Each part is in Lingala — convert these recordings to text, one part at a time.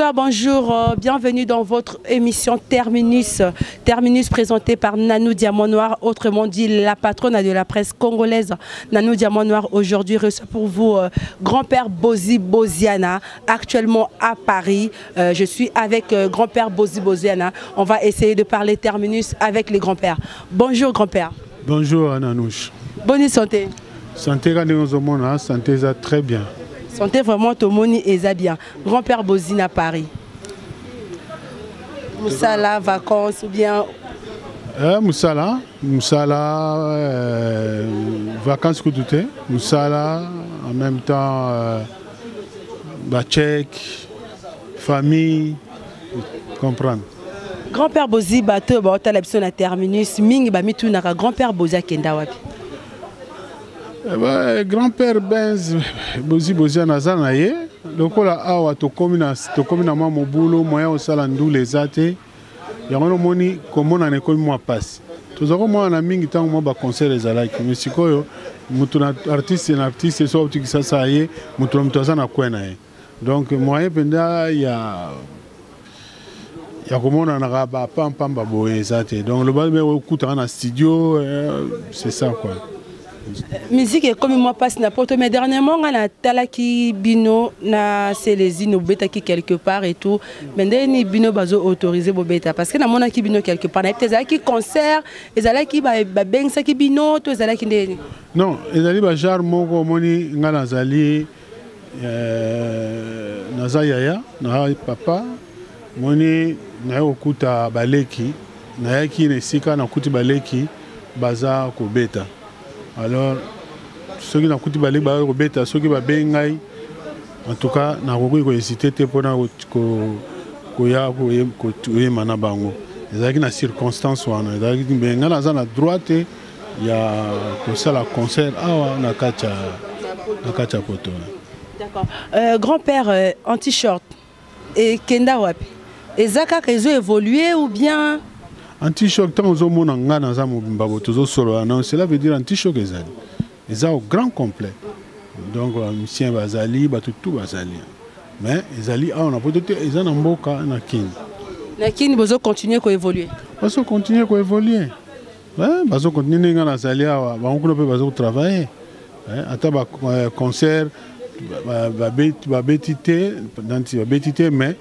Bonsoir, bonjour, bienvenue dans votre émission Terminus. Terminus présentée par Nanou Diamant Noir, autrement dit la patronne de la presse congolaise. Nanou Diamant Noir aujourd'hui reçoit pour vous grand-père Bozi Boziana, actuellement à Paris. Je suis avec grand-père Bozi Boziana. On va essayer de parler Terminus avec les grands-pères. Bonjour grand-père. Bonjour Nanouche. Bonne santé. Santé, santé, ça très bien. Santé vraiment tomoni eza bien. Grand-père Bozi à Paris. Moussala, vacances ou bien Moussala, Moussala, vacances koutouté. Moussala, en même temps, tchèque, famille, comprendre. Grand-père Bozi, bateau, ba otala biso na terminus, mingi ba mitunaka grand-père Bozi akenda wapi? Eh ben, grand-père Benz Bozi Boziana aza na ye lokola awa tokomi na mwa mobulu moyen osala ndula eza te yango nomoni komonana ekomi mwa pasi toza komona na mingi ntango mwa baconcert ezalaki mais sikoyo moto na artiste na artiste so auti Kisasa ye moto na moto aza na coin na ye donc moyen mpenza ya komonanaka bapampamba boye eza te donc loba okutaka na studio, c'est ça quoi. Musique ekomi mwa mpasi na poto, mais dernièrement nga natalaki bino na Selezine obetaki quelque part et tout, mais ndeni bino bazo autoriser bobeta? Parce que namonaki bino quelque part, nayebi te ezalaki concert, ezalaki babengisaki bino to ezalaki ndeni? Non, ezali bagenre moko omoni nga nazali naza yaya na papa moni naye kokuta baleki nayaki na esika nakuti baleki baza kobeta. Alors soki nakuti baleki baza kobeta, soki babengi ngai, en tout cas nakoki kohésiter te mpona koya koyema na bango. Ezalaki na circonstance wana ezalaki, mais ngai naza na droit te ya kosala concert awa na kati ya poto. D'accord. Grand-père, anti-choc ekenda wapi? Eza kaka ezo évoluer ou bien? Anti-choc, ntango ozomona ngai naza mobimba bo tozosolola non, cela veut dire anti-choc ezali eza au grand complet. Donc bamusicien bazali, bato tout bazali, mais ezali awa na poto te, eza na mboka na Kini. Na Kini bozocontinue koévoluer? Bazocontinue koévoluer, bazocontinue ndenge ngai nazali awa, bango kuna mpe bazotravaille. Ata baconcert babeti te nanti babeti te, mais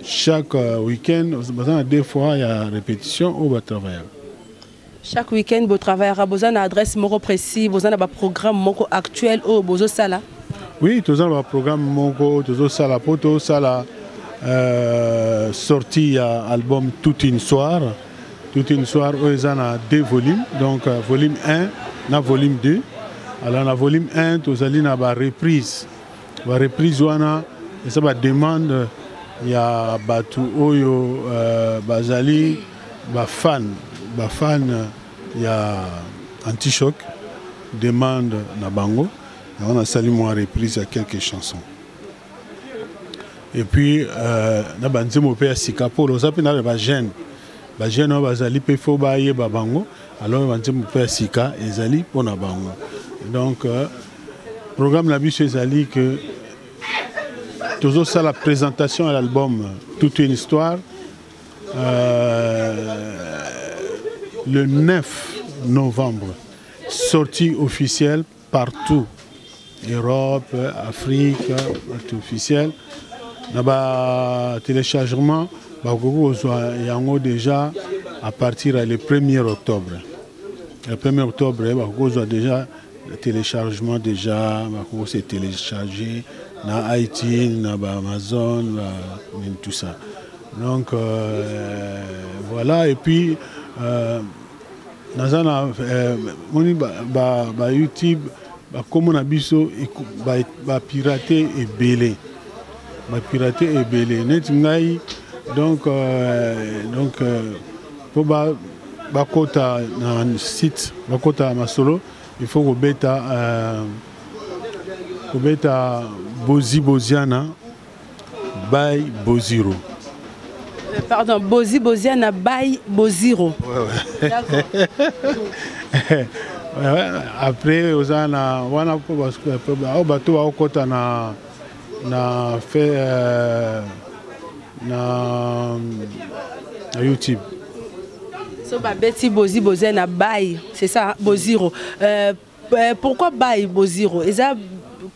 chaque week-end baza na deux fois ya répétition oyo batravaillaka. Chaque week-end botravaillaka. Boza na adresse moko précis, boza na baprogramme moko actuel oyo bozosala? Oui, toza na baprogramme moko tozosala mpo tosala sortie ya album Toute une soir. Toute une soir oyo eza na deux volumes, donc volume 1 na volume 2. Alors na volume 1 tozali na bareprise. Bareprise wana eza bademande ya bato oyo bazali bafan ya antichoc. Demande na bango yango nasali mwa reprise ya quelques chansons et puis na banzembo mpe ya sika mpo oza mpe na bajeune, bajeune oyo bazali mpe fo bayeba bango. Alors banzembo mpe ya sika ezali mpona bango. Donc programme na biso ezali que tozosala présentation ya l'album Toute une histoire le 9 novembre, sortie officielle partout, Europe, Afrique, partout officiel. Na ba téléchargement bakoki kozwa yango déjà à partir ya le 1er octobre. Le 1er octobre bakoki kozwa déjà téléchargement, déjà bakoki se télécharger na iTunes, na baAmazon, ba, tout ça. Donc voilà, et puis naza na moni ba YouTube bakombo na biso bapirate ebele, bapirate ebele neti ngai. Donc mpo bakota na site, bakota masolo, il faut kobeta Bozi Boziana by Boziro. Pardon, Bozi Boziana by Boziro. Ouais. Ouais, après oza na wana mpo oyo bato baokɔta na fait na YouTube. So babeti Bozi Boziana by, c'est ça, Boziro. Pourquoi by Boziro? Eza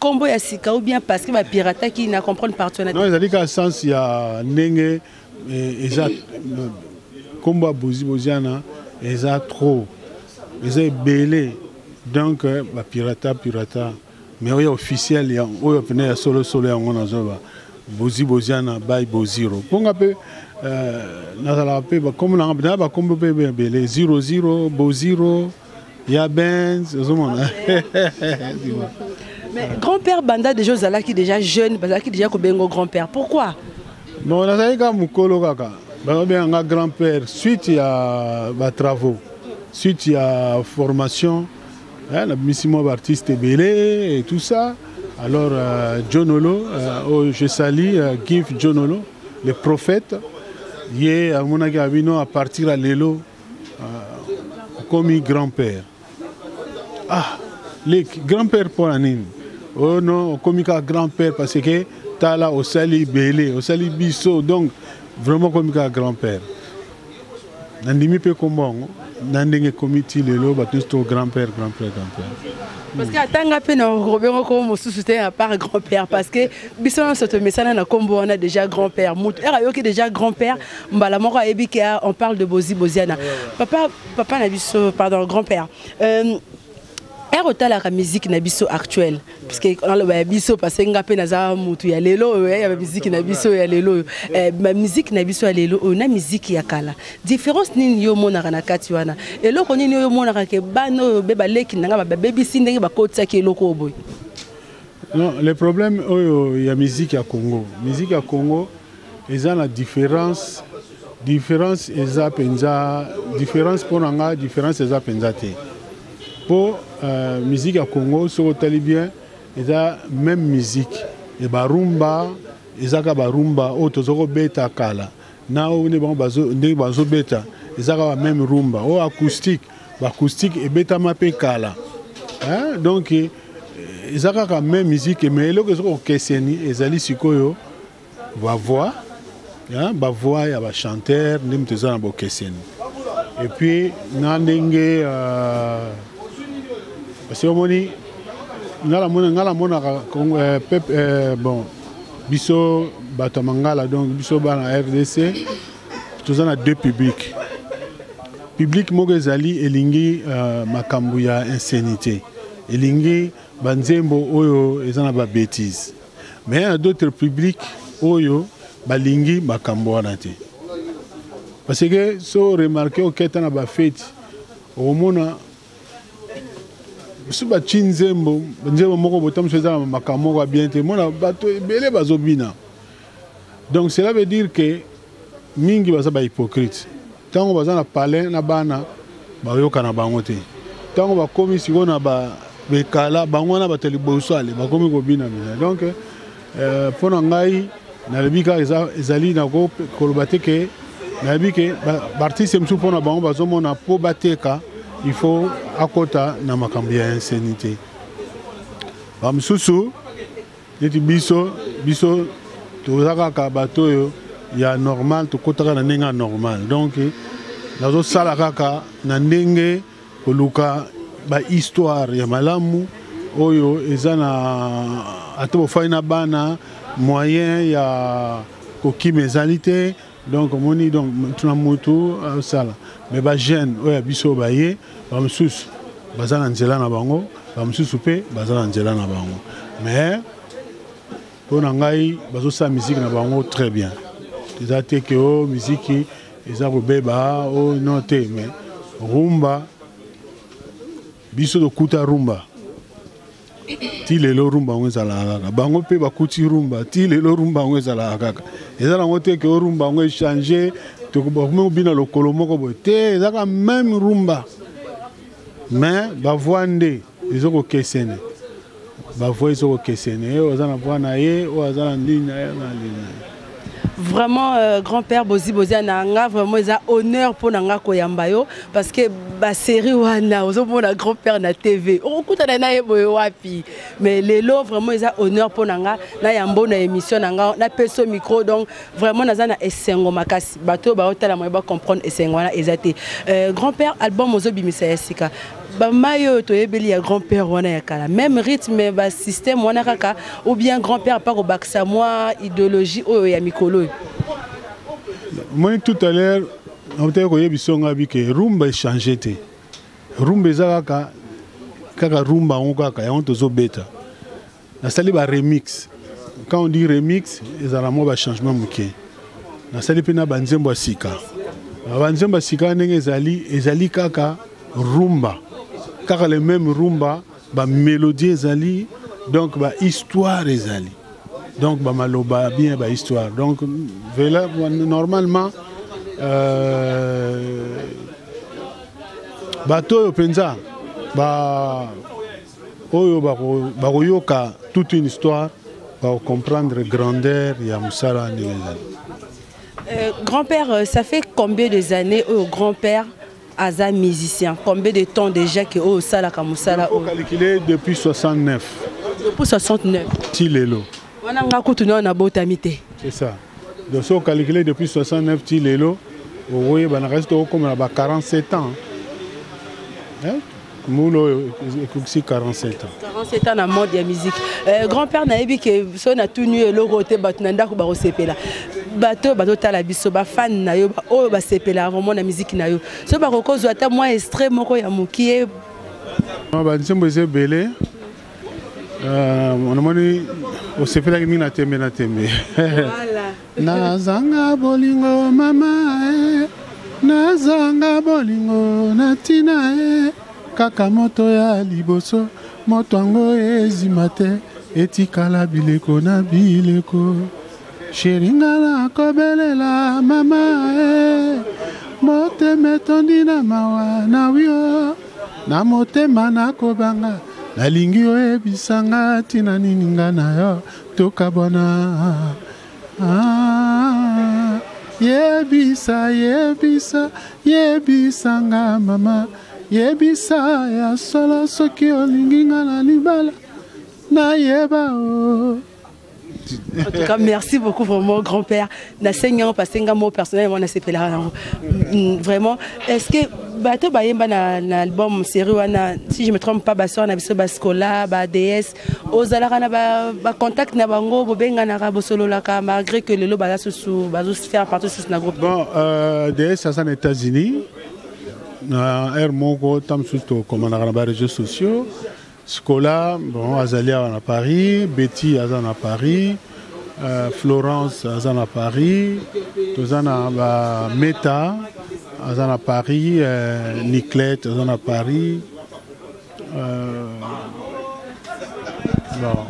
kombo ya sika ou bien parce que ba pirata qui na comprendre partout na. Non, ezali ka sens ya ndenge eza kombo ya Bozi Boziana eza trop. Eza ebele. Donc ba pirata pirata mais oyo officiel ya oyo pene ya solo solo yango nazoba Bozi Boziana by Boziro. Ponga pe nazala pe ba kombo na na ba kombo pe ebele 00 Boziro ya Benz ozomona. Mais grand-père banda déjà ozalaki déjà jeune, bazalaki déjà kobengo grand-père. Pourquoi? Bon, nazalaki kaka mokolo kaka bazobenganga grand-père suite ya ba travaux, suite ya formation, hein, nabimisi mwa baartiste ebele et tout ça. Alors John Olo, oh, je salue Gif John Olo, le prophète, ye amonaki abino à partir ya lelo okomi grand-père. Ah, leki grand-père mpona nini? Oh non, okomi kaka grand-père parce que tala osali ebele, osali biso, donc vraiment okomi kaka grand-père. Nandimi mpe kombo yango na ndenge ekomi ti lelo bato nyonso to grand-père, grand-père, grand-père. Parce que atanga mpe na robengo kombo mosusu te à part grand-père, parce que biso nyonso tomesana na kombo wana déjà grand-père. Moto ere ayoki déjà grand-père, mbala moko ayebi ke on parle de Bozi Boziana. Papa, papa na biso, pardon, grand-père. Ere otalaka musique na biso actuelle, puisque naloba ya biso parce que nga mpe naza mutu ya lelo oyo, ya musique na biso ya lelo oyo. Ba musique na biso ya lelo oyo na musique ya kala, différence nini yo omonaka na kati wana? Eloko nini oyo omonaka ke bana oyo be baleki na nga babebisi ndenge bakotisaki eloko oyo boye? Non, le problème oyo ya musique ya Congo, musique ya Congo eza na différence, différence eza mpenza différence mpo na nga, différence eza mpenza te. Po musique ya Congo soki otali bien eza même musique e barumba, eza kaka barumba oyo toza kobeta kala na oyo nde bango ndenge bazobeta eza kaka même rumba oyo acoustique, ba acoustique ebetama mpe kala, hein? Donc eza kaka même musique, mais eloko eza kokeseni ezali sikoyo bavoix, hein? Bavoix ya bachanteur nde moto eza na bokeseni. Et puis na ndenge parce que omoni nga namonaka bon, biso bato ya mangala, donc biso bana RDC toza na deux publics. Public moko ezali elingi makambo ya insanité, elingi banzembo oyo eza na babêtise, mais ya d'autres publics oyo balingi makambo wana te. Parce que so remarque oketa na bafeti, okomona so batie nzembo, nzembo moko bota mosusu eza na makambo moko ya bien te, mona bato ebele bazobina. Donc cela veut dire que mingi baza bahypocrite. Ntango baza na palin na bana bayoka na bango te, ntango bakomi sikoyo na bekala bango wana bato ya liboso ale bakomi kobina mina. Donc mpo na ngai nalobi kaka ezali na koloba te ke nayebi ke baartiste mosusu mpo na bango bazomona mpo bateka il faut akota na makambo ya insanité. Bamosusu neti biso, biso toza kaka bato oyo ya normal, tokɔtaka na ndenge ya normal. Donc nazosala kaka na ndenge koluka bahistoire ya malamu oyo eza na ata bofai na bana moyen ya kokima ezali te. Donc omoni, donc tuna mutu asala, mais bajeune oyo ya biso baye, bamosusu baza na nzela na bango, bamosusu mpe baza na nzela na bango. Mais mpo na ngai bazosala musique na bango très bien. Eza te ke o musique eza kobeba o non te, mais rumba biso tokuta rumba ti lelo, rumba yango ezalaka kaka. Bango mpe bakuti rumba ti lelo, rumba yango ezalaka kaka. Eza nango te ke o rumba yango échange, bakomi kobina lokolo moko boye te, ezaka même rumba, mais bavoix nde ezokokesene, bavoix ezokokesene. Oyo aza na voix na ye, oyo aza na ligne na ye, na ligne na ye. Vraiment, grand-père Bozi Boziana, nga vraiment eza honneur pour nga koyamba yo, parce que Basérie wana ozomona grand père na TV, okokutana na ye boye wapi? Mais lelo vraiment eza honneur mpo na nga nayambo na émission na nga, napesa micro. Donc vraiment naza na esengo makasi. Bato oyo baotala moye bacomprendre esengo wana eza te. Grand père, album ozobimisa ya sika, bamai oyo toyebeli ya grand père wana ya kala, même rythme, basystème wana kaka, ou bien grand père apa kobakisa mwa idéologie oyo ya mikolo oyo? Omoni, tout à l'heure nautaki koyebisa nga bike rumba echange te. Rumba eza kaka kaka rumba yango kaka yango tozobeta. Nasali baremix. Quand on dit remix, ezala mwa bachangement moke. Nasali mpe na banzembo ya sika. Banzembo ya sika ndenge ezali, ezali kaka rumba, kaka le même rumba. Bamélodie ezali, donc bahistoire ezali, donc bamaloba bien, bahistoire. Donc vela normalement bato oyo mpenza ba oyo bakoyoka toute une histoire, bakocomprendre grandeur ya mosala ndenge ezali. Grand-père, ça fait combien des années au grand-père aza musicien? Combien de temps déjà que oyo osalaka mosala? Oyo calculé depuis 69. Depuis 69? Ti lelo. Wana nga kutu nao nabotami te. C'est ça. Donc so calculé depuis 69 ti lelo, okoyeba na kasi tokokoma na ba 47 ans. Mbula oyo ekokisi 47 ans. 47 ans na monde ya musique. Grand-père, nayebi ke so natuni eloko te, bato na ndako bakosepela. Bato oyo bazotala biso, bafan na yo oyo basepelaka vraiment na musique na yo, so bakokozwa ata mwa extrait moko ya mokie. Banzembo eza ebele. Namoni osepelaki mingi na Tembe na Tembe. Nazanga bolingo mama e, nazanga bolingo na ntina e, kaka moto ya liboso, moto yango ezima te, etikala bileko na bileko. Chéri, nga nakobelela mama e, motema etondi na mawa na wio na motema nakobanga. Nalingi oyebisanga ntina nini nga na yo tokabwana. Ah, yebisa, yebisa, yebisanga mama, yebisa ya solo soki olingi nga na libala, nayeba o. En tout cas, merci beaucoup vraiment, grand-père. Nasengi yango parce que nga mo personnellement nasepelaka yango. Vraiment, est-ce que bato bayemba na album série wana, si je me trompe pas, basœur na biso Bascola, ba DS, ozalaka na ba contact na bango, bobenganaka, bosololaka, malgré que lelo baza susu bazo faire partie susu na groupe? Bon, DS aza na États-Unis. Na aire moko ta mosusu tokomanaka na baréseaux sociaux. Scola, bon, azali awa na Paris. Betty aza na Paris, Florence aza na Paris, toza na bameta aza na Paris, Niclette aza na Paris. Bon,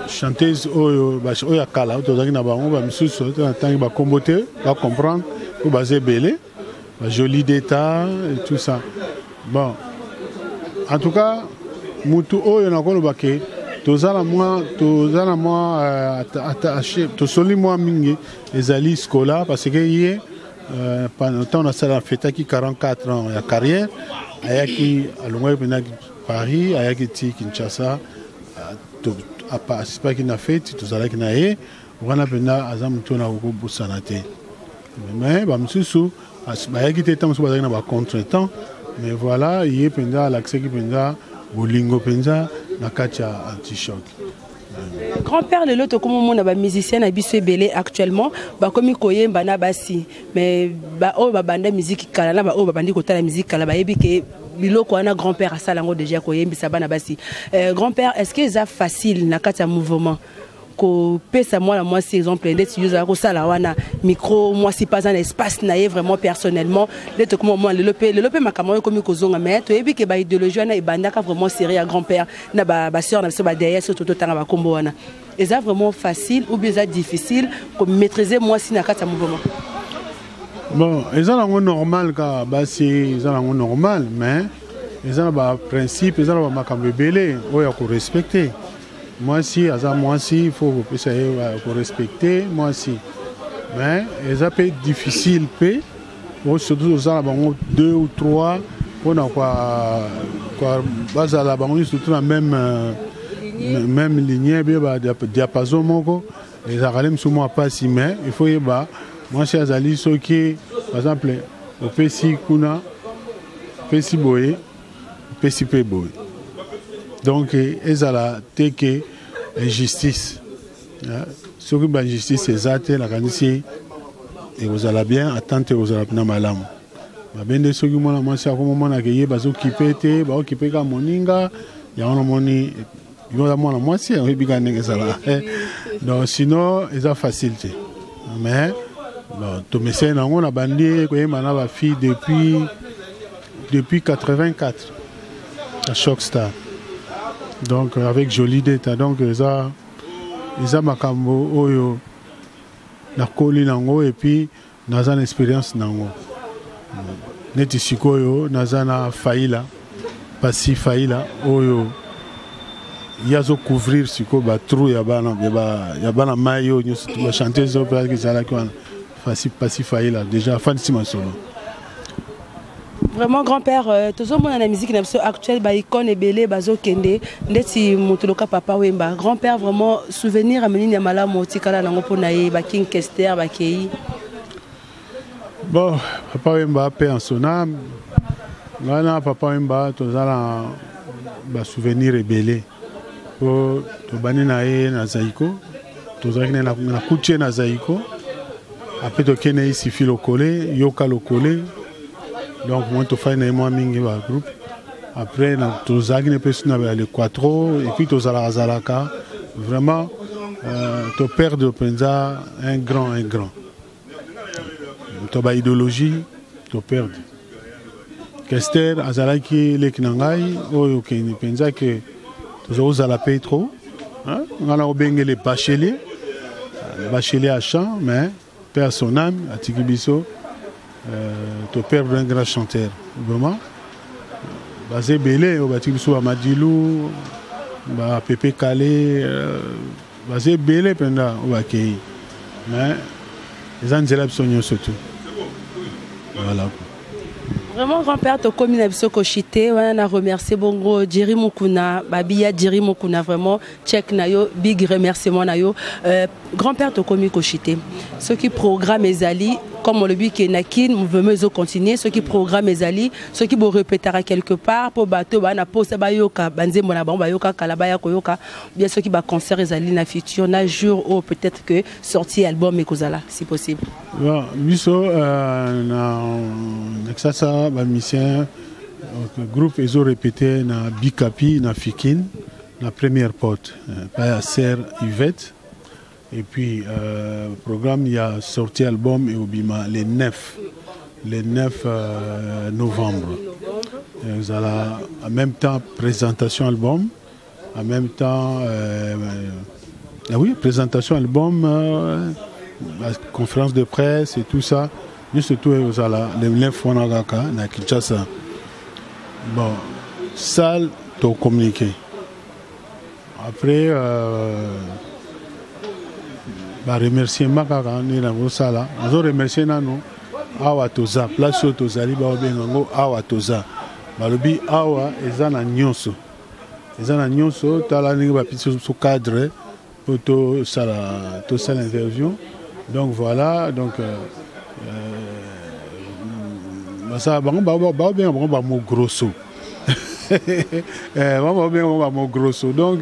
chanteuse oyo oyo ya kala oyo tozalaki na bango, bamisusu natangi bakombo te, bacomprendre po baza ebele, bajoli d'état et tout ça. Bon, en tout cas, mutu oyo nakoloba ke toza na mwa attaché, tosoli mwa mingi, ezali Scola, parce que ye ntango nasala afetaki 44 ans ya carrière, ayaki, alongwaki mpenza Paris, ayaki ti Kinshasa, aparticipaki na fête, tozalaki na ye wana. Mpenza aza motu oyo nakokobosana te. Mais bamosusu bayaki te, ntango mosusu bazalaki na bacontretemps. Mais voilà, ye mpenza alakisaki mpenza bolingo mpenza na kati ya Antichoc. Grand-père, lelo tokomi omona bamusicien na biso ebele actuellement bakomi koyemba na basi. Mais baoyo babanda musique kala na baoyo babandi kotala musique kala bayebi ke biloko wana grand-père asala yango déjà, koyembisa bana basi. Grand-père, est ce que eza facile na kati ya mouvement kopesa mwana mwasi, exemple ndeti yo ozala kosala wana, micro, mwasi mpe aza na espace na ye? Vraiment, personnellement, nde tokoma omona lelo mpe makambo oyo ekomi kozonga, mais toyebi ke baidéologie wana ebandaka vraiment série ya grand-père na basœur na biso baderrière. Surtout totanga bakombo wana, eza vraiment facile ou bien eza difficile komaîtriser mwasi na kati ya mouvement? Bon, eza nango normal kaka. Basi eza nango normal, mais eza na baprincipe, eza na bamakambo ebele oyo ya korespecte. Mwasi aza mwasi, il faut kopesa ye korespecte mwasi. Mais eza mpe difficile mpe. Surtout ozala bango deux ou trois mpona kwa bazala bango nyonso surtout na même même lignée be ba diapason moko ezalaka nde mosusu mwa mpasi. Mais il faut yeba mwasi azali soki par exemple opesi kuna, opesi boye, opesi mpe boye, donc ezala te ke injustice. Soki bainjustice eza te, nakanisi ekozala bien, attente ekozala mpena malamu. Mabe nde soki mwana mwasi akomomonaka ye bazokipe te, baokipe kaka moninga yango. Namoni yo oza mwana mwasi, oyebi kaka ndenge ezala. Donc sinon eza facile te, mais bon, tomesai nango. Na bandi koyemba na bafille depuis 84 na Choc Star, donc avec Jolie Deta. Donc eza makambo oyo nakoli nango et puis naza na expérience nango. Neti sikoyo naza na Faila, Pasi Faila, oyo ye azocouvrir sikoyo batrou ya bana mai oyo nyonso, bachanteuse oyo mpe ezalaki wana. Pasi Faila déjà afandisi masolo. Vraiment, grand-père, tozomona na musique na biso actuelle baicone ebele bazokende, ndeti moto loka Papa Wemba. Grand-père, vraiment souvenir amenini ya malamu otikala nango mpona ye, baking Kester bakei? Bon, Papa Wemba, paix en son âme. Ngai na Papa Wemba toza na basouvenir ebele, po tobandi na ye na Zaiko, tozalaki na kuti ye na Zaiko. Après tokende ye Sifi Lokole, Yoka Lokole, donc moi tofai na ye mwa mingi bagroupe. Après tozalaki ne mpe so na le Quatro et puis tozalaka zalaka vraiment. Toperdre mpenza un grand to baidéologie. Toperdre Kester, azalaki leki na ngai oyo okende mpenza ke toza kozala mpe trop. Ngai na kobengele bachelier, bachelier à chant, mais paix à son âme, atiki biso. Toperdre un grand chanteur vraiment. Baza ebele oyo batiki biso, bamadilu, bapepe kale, baza ebele mpenza oyo bakei, mais eza nzela biso nyonso tu, voilà. Vraiment, grand-père, tokomi na biso koshite wana. Na remercier bongo Jerry Mukuna, babiya Jerry Mukuna, vraiment check na yo, big remerciement na yo. Grand-père, tokomi koshite. Soki programme ezali, comme olobi ke na Kin mouvement ezocontinue, soki programme ezali, soki borepetaka quelque part mpo bato baa na posa bayoka banzembo na bango, bayoka kala, baya koyoka bien, soki baconcert ezali na futur, na jour oyo peut-être que sortie album ekozala, si possible? Bon, biso na Kisasa, bamusicien, groupe ezorépété na Bikapi, na Fikin, na première porte pa ya sœur Yvette. Et puis programme ya sortie album eobima le 9, le 9 novembre. Ezala en même temps présentation album, en même temps ah oui, présentation album, la conférence de presse et tout ça nyonso tout ezala le 9 wana kaka na Kinshasa. Bon, salle tocommuniquer après. Baremerciement kaka nde nakosala, nazoremercier nano awa toza, place oyo tozali, baobenga yango awa toza, balobi awa eza na nyonso, eza na nyonso. Tala ndenge bapesi biso cadre mpo tosala interview. Donc voilà, donc basala bango, baobenga bango bamogrosso, bango baobenga bango bamogrosso. Donc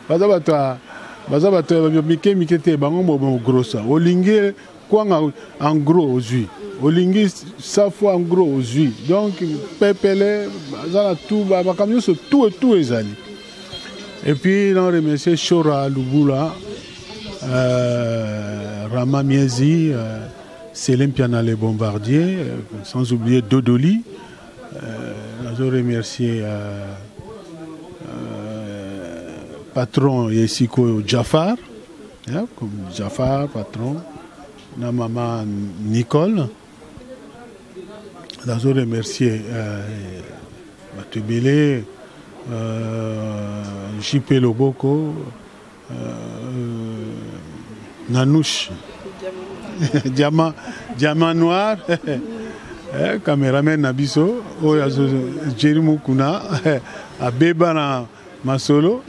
baza bato ya mike mike te, bango mogrosso. Olingi kwanga en gros, ozwi. Olingi safu en gros, ozwi. Donc pepele baza na tout, makambo nyonso, tout tout ezali. Et puis na remercier Shora Lubula, Rama Miezi, Selim Piana les bombardiers, sans oublier Dodoli. Nazo remercier patron Yesiko Jafar, yeah, comme Jafar patron na mama Nicole. Nazo remercier bato ebele, JP Loboko, Nanouche Diamant, Diamant Noir. Eh, cameraman na biso oyo azo Jerry Mukuna abeba na masolo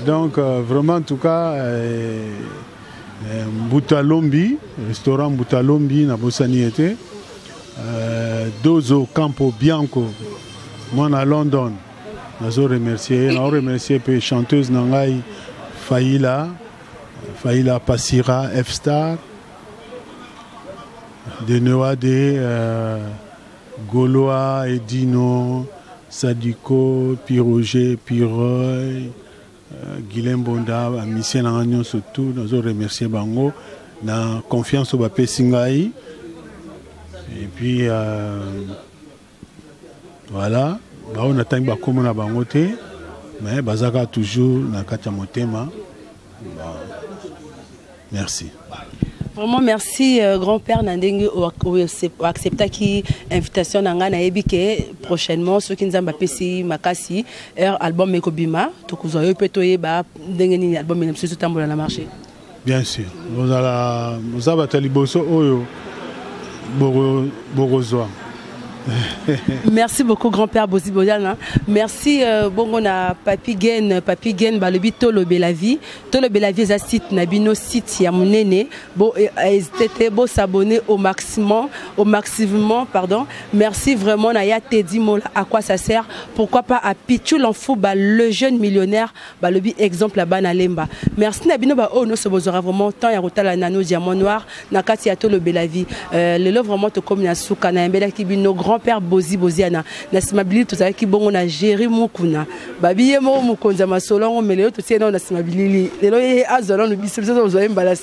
donc euh, vraiment en tout cas euh, euh, Mbuta Lombi restaurant Mbuta Lombi nabosani ye te euh, Dozo Campo Bianco mwana London nazo remercier ye nao remercier mpe chanteuse na ngai Faila Faila Pasira F Star de Noade euh, Gaulois Edino Sadiko Piroger Piroy euh, Guilain Bonda bamisien na ngai nyonso tout nazo remercier bango na confiance oyo bapesi ngai et puis euh, voilà baoyo natangi bakombo na bango te mais bazaka toujours na kati ya motema bon, merci. Vraiment merci euh, grand-père na ndenge oacceptaki invitation na ngai. Nayebi ke prochainement, soki Nzambe apesi makasi, heure album ekobima, tokozwa yo mpe toyeba ndenge nini album na biso ezotambola na marché. Bien sûr, bozala boza bato ya liboso oyo bokozwa. Merci beaucoup, grand-père Bozi Boziana. Merci euh, bongo na Papi Gen. Papi Gen balobi Tolobela Vie. Tolobela Vie eza site na bino, site ya monene. Bo hésitez te, bo s'abonner au maximum, au maximum, pardon. Merci vraiment na ya Teddy Mola, à quoi ça sert? Pourquoi pas à Pichu Lanfouba, le jeune millionnaire, balobi exemple ya bana Lemba. Merci na bino ba oyo nyonso bozwaka vraiment temps ya kotala Nano Diamant Noir na kati ya Tolobela Vie. Lelo vraiment tokomi na suka. Nayembelaki bino grand-père Bozi Boziana. Na nsima bilili tozalaki bongo na Géri Mukuna, babi ye moko mokonzi ya masolo yango. Me lelo totie nano na nsima bilili, lelo ye azwa nano biso, biso tozwa ye mbala.